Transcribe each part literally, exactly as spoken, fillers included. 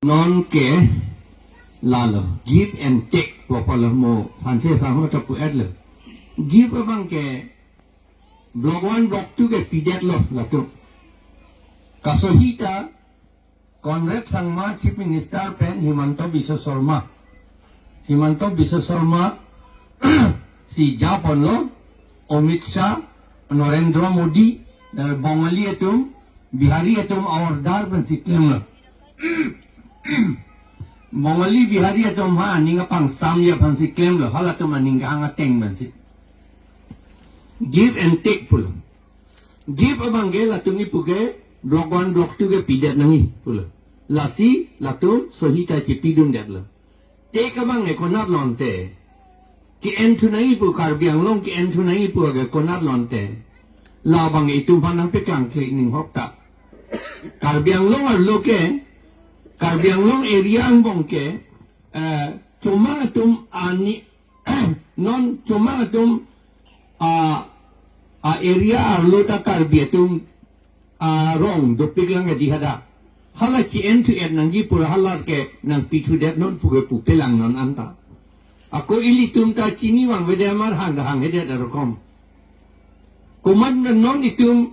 Non ke lalo, give and take, pu apotlo mo, Hanse Sangho ta pu-etlo. Give abang ke Block one, Block two ke pidetlo latum. Kasohita, Conrad Sangma Chief Minister pen Himanta Biswa Sarma. Himanta Biswa Sarma si japonlo, Amit Shah, Narendra Modi, dan Bongali atum, Bihari atum order pensi klemlo. Bongali Bihari atum ha aning apangsam ya pensi klemlo, halatum aning kehang ateng pensi. Give and take pulo. Give abang ke latum ni puke Block one, Block two ke pidet nangji pulo. Lasi latum sohita chipidundetlo. Take abang ke konat lonte. Ke-en thu nangji pu, Karbi Anglong ke-en thu nangji pu ke konat lonte. Labang itum aphan nangpeklang klik ning hok ta. Karbi Anglong arlo ke, Karbi Anglong area angbong ke, eh, chomang atum ani, non chomang atum, ah, a area arlo ta Karbi atum arong dopik lang di hadak. Hala chi-en thu-et nangji pura hala ke nangpi thudet non puke pupelang non anta. Ako ilitum ta chini vangvedet amar hang hanghedet arokom. Komat non itum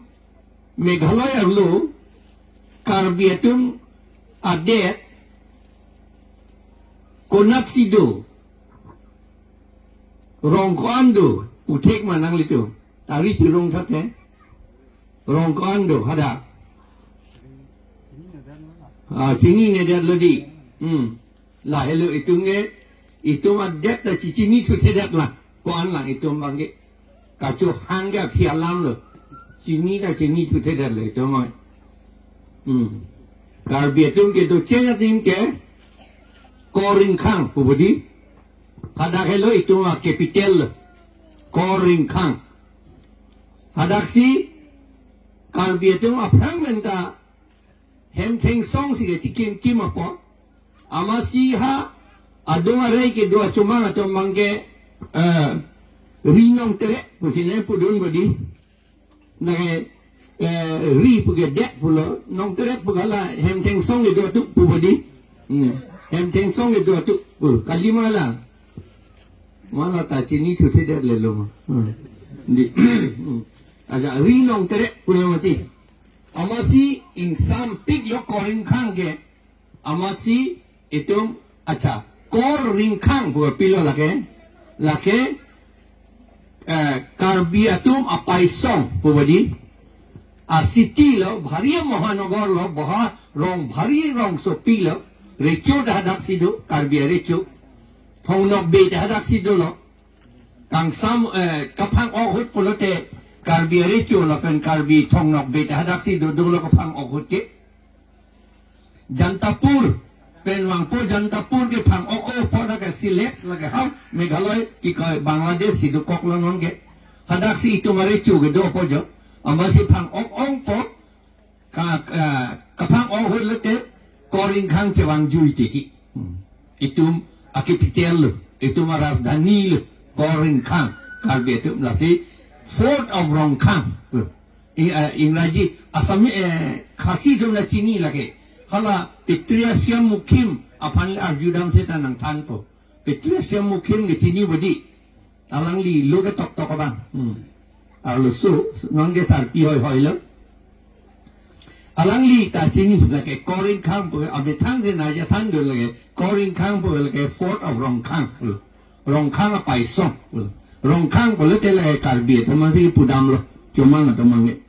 Meghalaya arlo Karbi atum adet konatsi do, rong ko-an do, puthek ma nanglitum. Ari chirong thate. Rong ko-an do, hadak. Ah, chinine detlo di. Hmm. Lahelo itum ke, itum adet ta chichini thuthedet lang. Ko-an lang itum abang ke. Kachohang ke aphi alamlo. Chini ta chini thuthe detlo itum oi. Hmm. Karbi atum kedocheng adim ke Koringkhang pu bodi. Hadak helo itum a-capital lo. Koringkhang. Hadaksi Karbi atum aphrang pen ta hem thengsong si kachikimkim apot. Amatsi ha adung arei kedo achomang atum abang ke, eh, Ri Nongtere pusi ne pudun bodi. Nake, eh, Ri puke det pulo, Nongtere puke hala hem thengsong kedo atum pu bodi. Hmm. Hem thengsong kedo atum pu, kalima la. Mala ta chini thuthedet lelo ma. Hmm. Di. Hmm. Aja Ri Nongtere punya mati. Amatsi ingsampiklo Koringkhang ke. Amatsi itum, acha, Koringkhang pu pilo lake, lake, eh, Karbi atum apaisong pu bodi. A-city lo, bhari a-Mahanagor lo, boha rong bhari rongsopi lo, recho ta hadaksi do, Karbi arecho. Thong Nokbe ta hadaksi dolo. Kangsam, eh, kaphang-ok ahut pulote Karbi arecho lapen Karbi Thong Nokbe ta hadaksi do dolo kaphang-ok ahut ke. Jantapur, pen vangpo Jantapur kephang-ok apot lake select lake ha, Meghalaya kikoi Bangladesh si dokoklo non ke. Hadaksi itum arecho kedo apot jo. Amatsi phang-ok ongpo, ka, ka, kaphang-ok ahut lote Koringkhang chevangjui tiki. Hmm. Itum a-capital lo, itum a-rajdhani lo, Koringkhang, Karbi atum lasi Fort of Rongkhang. Hmm. I-, eh, Ingraji, Assamese, eh, Khasi atum ta chini lake. Hala Patriarch Shyam Mukhim aphan le arjudam seta nangthanpo. Patriarch Shyam Mukhim ke chini bodi. Alangli lo ke toktok abang. Hmm. Arloso, non ke sarpi hoihoi lo. Alangli ta chini lake Koringkhang pu, amethang si nangchethan dun lake Koringkhang pu lake Fort of Rongkhang. Rongkhang apaisong. Rongkhang pulote lake Karbi atum amatsi pudamlo. Chomang atum abang ke.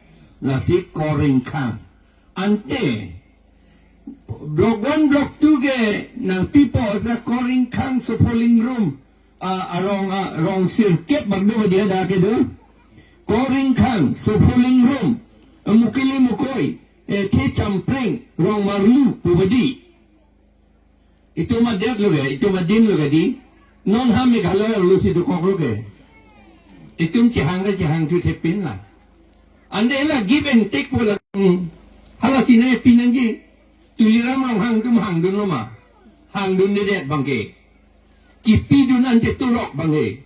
Lasi Koringkhang. Ante, Block one, Block two ke nangpipo sa Koringkhang Sopholingrum, ah, arong, ah, rong sirkep bak do dia da ke do. Koringkhang, Sopholingrum, eh, Mukili Mukoi, eh, Thechampreng, Rongmarlu pu bodi. Itum adet lo ke, itum adin lo ke di. Non ha Meghalaya arlo si dokoklo ke. Itum chehang ke chehang thuthepin la. Ante la give and take pu la. Hmm. Halasi ne pinangji. Tuliram Ronghang atum hangdunlo ma. Hangdundedet abang ke. Kipidun an chetorok abang ke.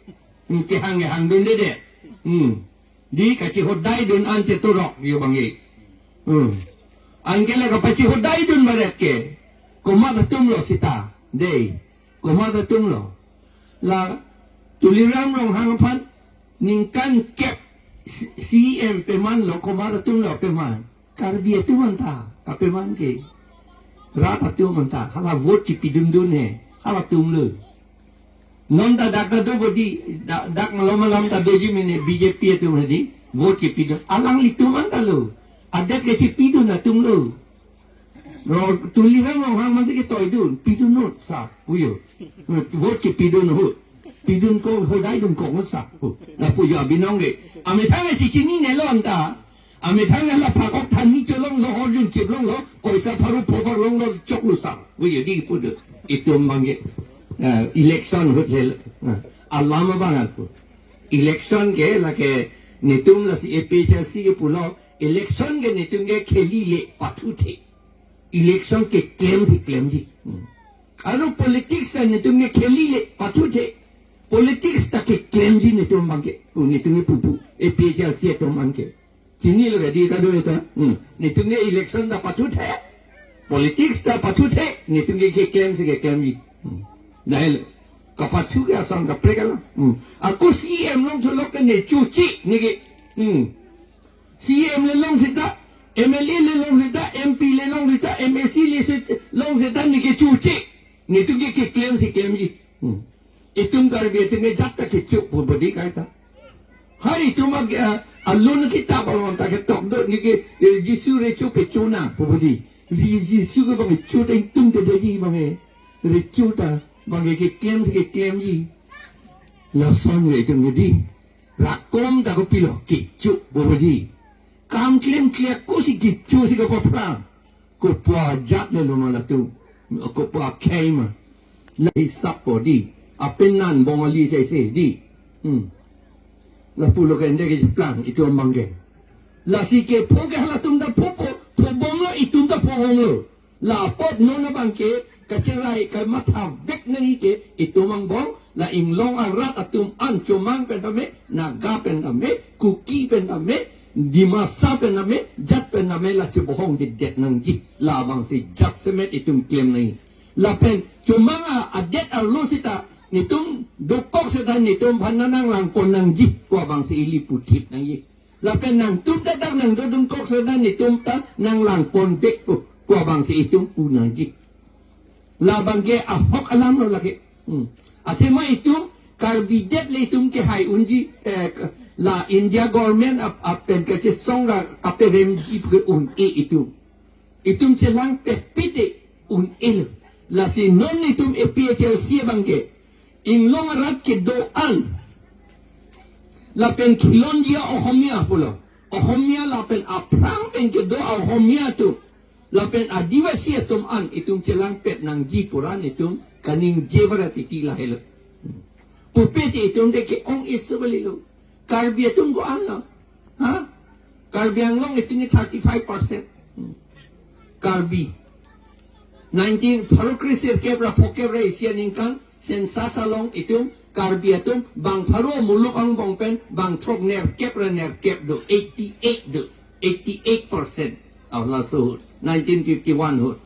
Hmm, kehang ke hangdundedet. Hmm. Di kachehodaidun an chetorok yo abang ke. Hmm. Anke la kapachehodaidun baret ke. Komat atumlo seta, dei. Komat atumlo. La Tuliram Ronghang aphan ningkan kep C-, C E M pemanlo, komat atumlo peman. Karbi atum anta kapeman ke. Rat atum anta, hala vote kepidundun he, halatumlo. Non ta dak ta do bodi, dak, dak malom malom ta doji mene B J P atum hedi, vote kepidun. Alanglitum anta lo. Adet kachepidun atumlo. Ro Tuliram Ronghang amatsi ketoidun, pidun not sa, puyo. Vote kepidun ahut. Pidun ko, hodai dun ko sa. Lapu jo abinong ke. Amethang chinine lo anta. Amethang la phakok thanni cholonglo, horjun chiplonglo, poisa pharo phobar longlo choklo sa. Puyo di pudo. Itum abangke. Eh, election ahut hel. Eh, alam abang atu. Election ke lake netum lasi A P H L C ke pulo. Election ke netum ke kheli le pathuthe. Election keklemsi klemji. Hmm. Aro politics ta netum ke kheli le pathuthe. Politics ta keklemji netum abangke. Oh, netum ke pupu. A P H L C atum abangke. Chinilo ke di ta do ta. Hmm. Netum ke election ta pathuthe. Politics ta pathuthe. Netum ke keklemsi keklemji. Hmm. Dahil kapathu ke ason kaprek lo. Hmm. Ako C E M longthu lok ke ne chuchi neke. Hmm. C E M le long seta, M L A le long seta, M P le long seta, M A C le se-, long seta neke chuche. Netum ke keklemsi klemji. Hmm. Itum Karbi atum ke jat ta kecho pu bodi kaita. Hai itum ag-, ah, alun kitab along ta ketok do neke, eh, Jisu recho pecho nang pu bodi. Ji-, Jisu ke abang cho ta itum te deji abang, eh. Recho ta abang ke keklemsi keklemji. Lason ke itum ke di. Rakom ta kopilo kecho pu bodi. Kam klemkle akosi kechosi kapaphrang. Kopu ajat le lo ma latum. Kopu akhei ma. La hisap po di. Apenan Bongali sese di. Hmm. Lapulo ke ende kecheplang itum abangke. Lasi kepho ke halatum ta phopo, phobomlo itum ta phobomlo. La apot non abangke kacherai kamatha vek nangji ke itum angbong, la inglong arat atum an chomang pen tame, Naga pen tame, Kuki pen tame, Dimasa pen tame, jat pen tame la chebohongdedet nangji. Labangsi jasemet itum klem nangji. Lapen chomang a-, adet arlo seta netum dokok seta netum aphan nanglangpon nangji. Ko abangsi ili puthip nangji. Lapen nangtum ta dak nangdodun kok seta netum ta nanglangpon vek pu, ko abangsi itum pu nangji. Labangke ahok alam lo lake. Hmm. Athema itum Karbi det le itum kehai unji, eh, la India government ap-, ap pen kachesong ra kaperemji pu ke un-e itum. Itum chelangpet pite un-elo. Lasi non itum A P H L C abangke inglong arat kedo-an lapen khilonjia Ohomia pulo. Ohomia lapen aphrang pen kedo a-Ohomia atum lapen Adivasi atum an itum chelangpet nangji pu ra netum kaningje varet titi lahelo. Pupe te itum te ke-ong isu balilo. Karbi atum ko-an lo. Ha? Karbi Anglong itum ke thirty-five percent. Hmm. Karbi. Nineteen, pharo kre sirkep ra phokep ra isi aningkan, census along itum Karbi atum bang pharo muluk angbong pen bang throk nerkep ra nerkep do, eighty-eight do, eighty-eight percent. Aw laso ahut, nineteen fifty-one ahut.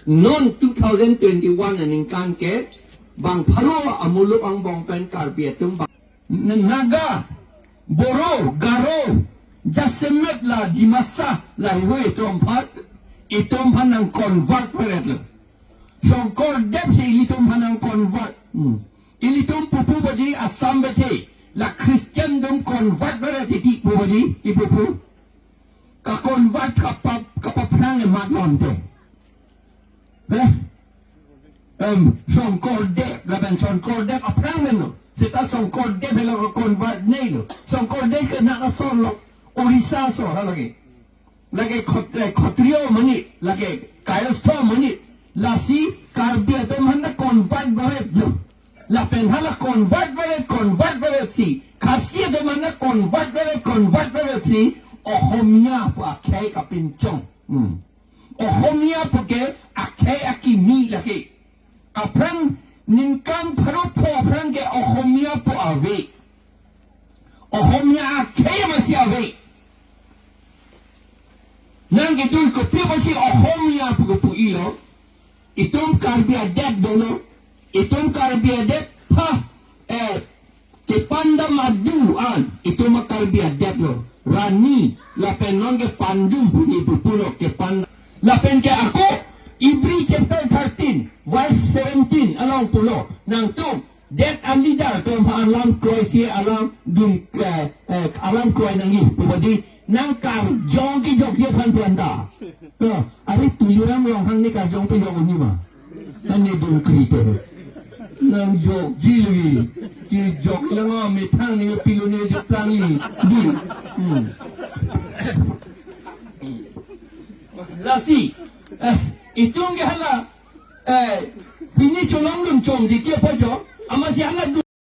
Non two thousand twenty-one aningkan ke bang pharo amuluk angbong pen Karbi atum bang N-, Naga, Boro, Garo, jasemet la Dimasa, la hiho itum aphan, itum aphan nang convert varet lo. Shongkordev si ilitum aphan nang convert. Hmm. Ilitum pupu bodi Assam bethe, la Christian atum convert varet titi pu bodi, ipupu. Ka convert kapa, kapaphrang e mat lonte. Eh? Em, Shongkordev, lapen Shongkordev aphrang meno. Seta Shongkordev helo convert neilo. Shongkordev ke nang asor lo. Orissa asor halake. Lake Khot-, eh, Khotriyo mani, lake Kayastha mani. Lasi Karbi atum aphan ta convert varet lo. Lapen hala convert varet, convert varet si. Khasi atum aphan ta convert varet, convert varet si. Ohomia pu akhei kapinchong. Hmm. Ohomia pu ke akhei akimi lake. Aphrang ningkan pharo pho aphrang ke Ohomia pu ave. Ohomia akhei amatsi ave. Nang kedun kopi amatsi Ohomia pu kepu-ilo. Itum Karbi adet dolo. Itum Karbi adet, ha, eh, kepandam adu an, itum a Karbi adet lo. Rani, lapen non ke Pandu, pusi pupulo kepandam. Lapen ke ako, Ibri chapter thirteen, verse seventeen, along pulo. Nangtum, det a leader atum aphan alam kroisi alamdun, eh, eh, alam kroi nangji pu badi nang karjong kejokji aphan pu anta. Eh, are Tuliram Ronghang ne karjong pejok un-e ma? An ne dun kri te. Nang jokji lagi. Kejok lang o methang ne pilo ne jok lang i. Di. Hmm. Lasi. Eh, itum ke hala. Eh, pini cholongdun chom di ke pojok. Amatsi hala